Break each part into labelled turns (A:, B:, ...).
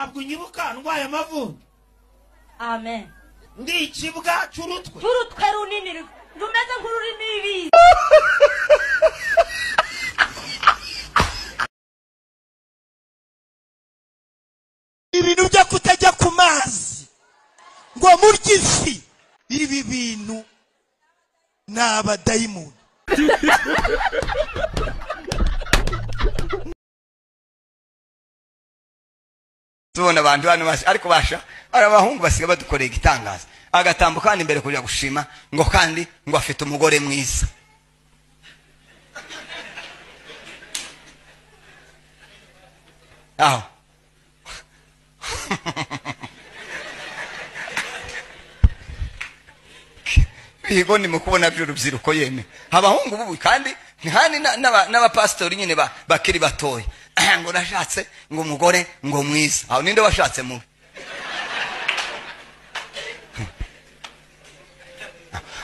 A: Ntabwo unyibuka ndwaye amavunja.
B: Amen.
A: Ndi ikibwa cy'urutwe.
B: Cy'urutwe runini rumeze nk'ururimi ibizi.
A: Ibintu byo kutajya ku mazi ngo murye ifi, ibi bintu ni abadayimoni.
C: Tubona abantu hano ariko basha ari abahungu basiga badukoreye igitangaza, agatambuka kandi imbere kujya gushima ngo kandi ngo afite umugore mwiza. Aho bigo ni mukubona by'urubyiruko yeme abahungu bubu kandi ntihani n'abapasitori nyine bakiri batoya ngo nashatse ngo umugore ngo mwiza. Aho ninde washatse mubi?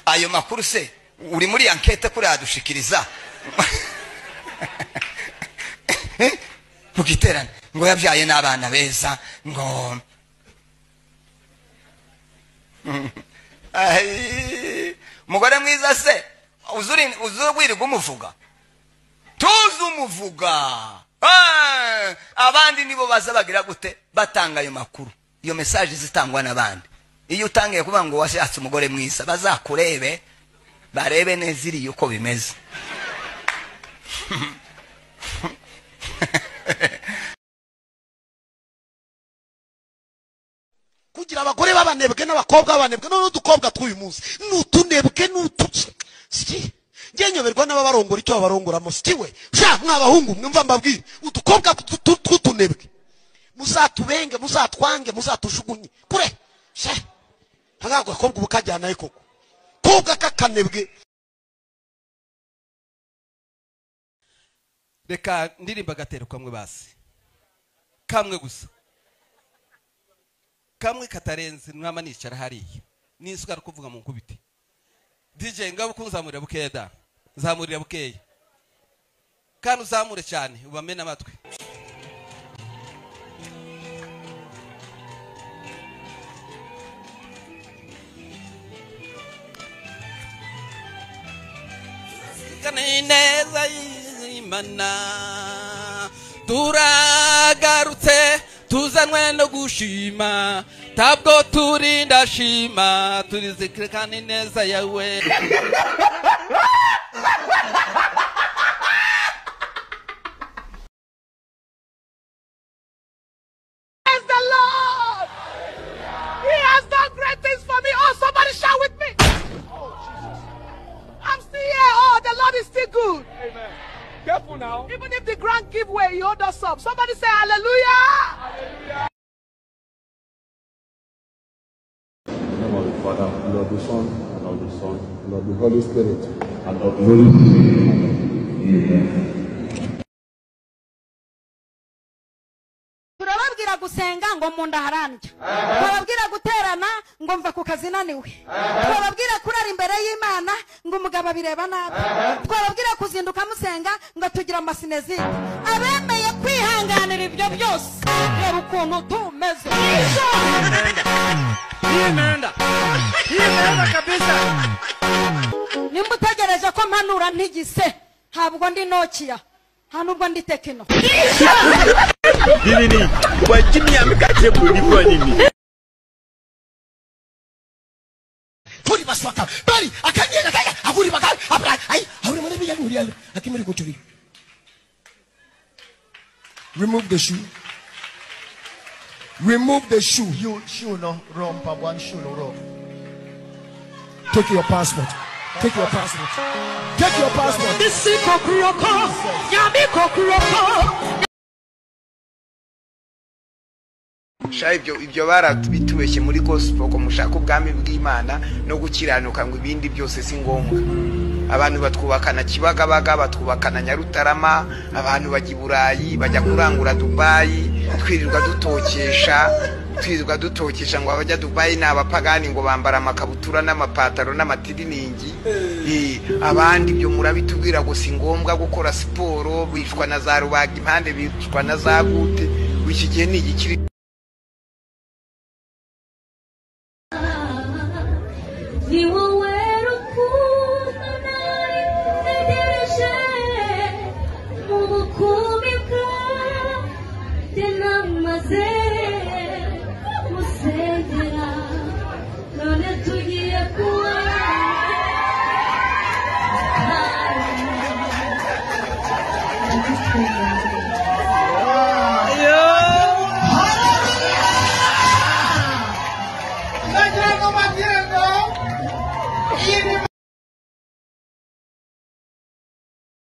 C: Ayo makuru se uri muri enquête kuri adushikiriza mugiterane ngo yabyaye n'abana beza ngo umugore mwiza se uzuri umuvuga tuzi umuvuga. Abandi nibo baza bagira gute batanga ayo makuru, iyo message zitangwa n'abandi. Iyo utangiye kuvuga ngo washatse umugore mwiza, bazakurebe barebe neza iri uko bimeze.
D: Kugira abagore babanebwe n'abakobwa babanebwe none udukobwa tw'uyu munsi nutunebwe nutuki si ngiye nyoberwa n'ababarongora icyo babarongoramo siwe sha mwabahungu mwumva mbabwire udukobwa tw'utunebwe muzatubenge muzatwange muzatujugunye kure sha ntabwo akobwa ubukajyana koko kobwa kakanebwe.
E: Reka ndirimba agatero kamwe basi, kamwe gusa, kamwe katarenze mwama nicara hariya nisugara kuvuga mu nkubite. DJ ngabo kunzamurira bukeya da, nzamurira bukeya kandi uzamure cyane ubamena amatwi. Neza y'Imana turagarutse tuzanwe no gushima, tabwo turi ndashima turizikirikana neza yawe.
F: Praise the Lord. He has done great things for me. Oh, somebody shout with me. Oh, Jesus. I'm still here. Oh, the Lord is still good.
G: Amen. Careful now.
F: Even if the ground give way, he hold us up. Somebody say hallelujah.
G: Hallelujah.
H: In the name of the Father, and of the Son, and of the Son, and of the Holy Spirit, and of the Holy Spirit. Amen.
I: Turababwira gusenga ngo munda harandya, turababwira guterana ngo mva ku kazi naniwe, turababwira kurara imbere y'Imana ngo umugabo abireba nabi, turababwira kuzinduka musenga ngo tugira amasinezite. Abemeye kwihanganira ibyo byose reba ukuntu tumeze. Nimba utegereje ko mpanura ntigise, ntabwo ndi Nokia, nta nubwo ndi Tekino.
D: Turi baswaka bari akanyega kaya aguri bakari abra ai ahuri muri bijya muri akimuri guturi.
J: Remove the shoe. Remove the shoe.
K: You shoe no romp one shoe no romp.
J: Take your passport. Take your passport. Take your passport.
F: This is kokuroko. Nyami kokuroko.
L: Sha ibyo baratubitubeshye muri gospel ko mushaka ubwami bw'Imana no gukiranuka ngo ibindi byose si ngombwa. Abantu batwubakana Kibagabaga, batwubakana Nyarutarama, abantu bajya i Burayi, bajya kurangura Dubai, twirirwa dutokesha ngo abajya Dubai ni abapagani ngo bambara amakabutura n'amapataro n'amatiriningi. Abandi ibyo murabitubwira ngo si ngombwa gukora siporo, bicwa na za rubaga impande, bicwa na za gute. Iki gihe ni igikiri.